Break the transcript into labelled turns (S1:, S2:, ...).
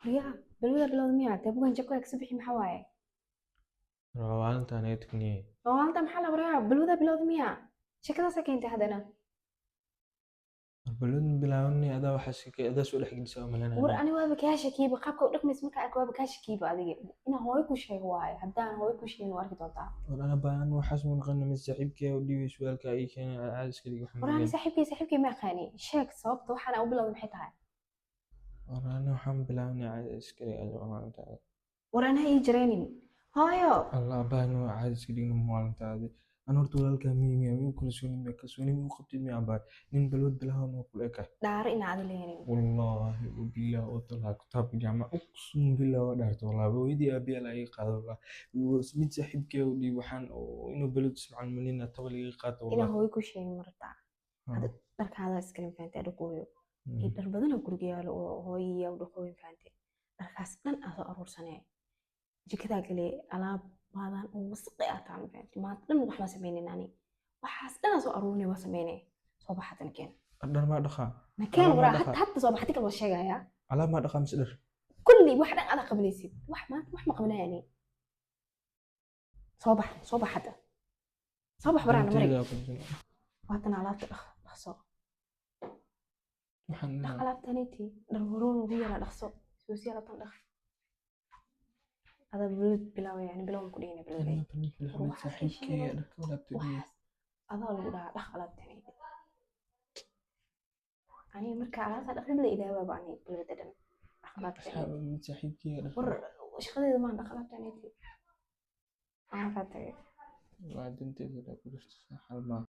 S1: Riyaa balwada bilowda miyaa teebugan jabka kasoo bixi? Maxaa waaye?
S2: Maalinta aniga tukniye.
S1: Oo maalinta maxaa la warayaa? Balwada bilowda miyaa? Sheekadaasa keentay haddana.
S2: Balwad ma bilaabanay, adaa waxaa si adaa soo dhex gelisa oo
S1: War
S2: malaynaya.
S1: Ani waaba kaa shakiiba qaabka u dhaqmaysa. Markaa arko waaba kaa shakiiba adiga. Inaan hooyo ku sheego waaye. Haddaan hooyo ku sheegin, waa arki doontaa.
S2: War ana baan waxaas mu naqana. Mid saaxiibkay u dhiibay su'aalka ii keenay, caadi iska dhig wax.
S1: War ani saaxiibkay ma aqaani. Sheeg sababta waxaan u bilowday, maxay tahay?
S2: War ana waxaan bilaabnay, caadi iska dhig adiga maalinta.
S1: War anaha ii jaraynin, hooyo.
S2: Allah baan caadi iska dhigno maalintaadi. An horta walaalkaa miya miya kalsooni miya, kalsooni miya u qabtid miya? Baa nin balwad bilaaba ma kula ekahay?
S1: Dhaaro inaa adi leenin.
S2: Wallaahi wabillahi watallahi, kitaabka jaamac, uqsum billah, waa dhaartay wallahi. Hooyadii aabiyaa la iga qaado wallahi. Mid saaxiibkay u dhiib waxaan oo inuu balwad isticmaal malina taba liiga qaato.
S1: Inaan
S2: wallahi.
S1: Hooyo ku sheegin ma rabtaa? Hadda dharkaada iskala fahantay, dhaqooyo iyo dhar badan oo guriga yaalo oo hooyo u dhaqooyo, fahantay? Dharkaas dhan aa soo aruursanee, jikadaa galee, alaab baadan oo wasaqi ah taan, fahantay? Maanta dhan wax ma sameynin ani. Waxaas dhan aa soo aruurinay, waa sameynay. Soo bax haddana, keen.
S2: Dhar maa dhaqaa?
S1: Na keen.
S2: Alaab maa
S1: Waraa
S2: dhaqaa?
S1: Hadda hadda soo bax, hadii kale waa sheegayaa.
S2: Alaab maa dhaqaa mise dhar?
S1: Kulli wax dhan adaa qabanaysid. Wax maanta wax ma qabanaya ani. Soo bax, soo bax hadda, soo bax baraana marig.
S2: Danteeda ku jira.
S1: Waatan alaabta dhaq, dhaqso.
S2: Waxaan
S1: Dhaq alaabtaniti, dhar waroon ugu yaraa, dhaqso soosiya alaabtan dhaq. Adaa balwad bilaaway, yani bilow ku dhigina balwaday.
S2: Mid saaxiibkay dharka alaabta u dhiibay.
S1: Waxaas adaa lagu dhahaa, dhaq alaabtaniti. Aniga marka alaabta dhaqid la ilaawaaba ani balwada dhan. Dhaq alaabtaniti.
S2: Mid saaxiibkay dharka.
S1: War shaqadeeda maan, dhaq alaabtaniti, aan kaa tagay.
S2: Waa danteeda ku jirta xal maaha.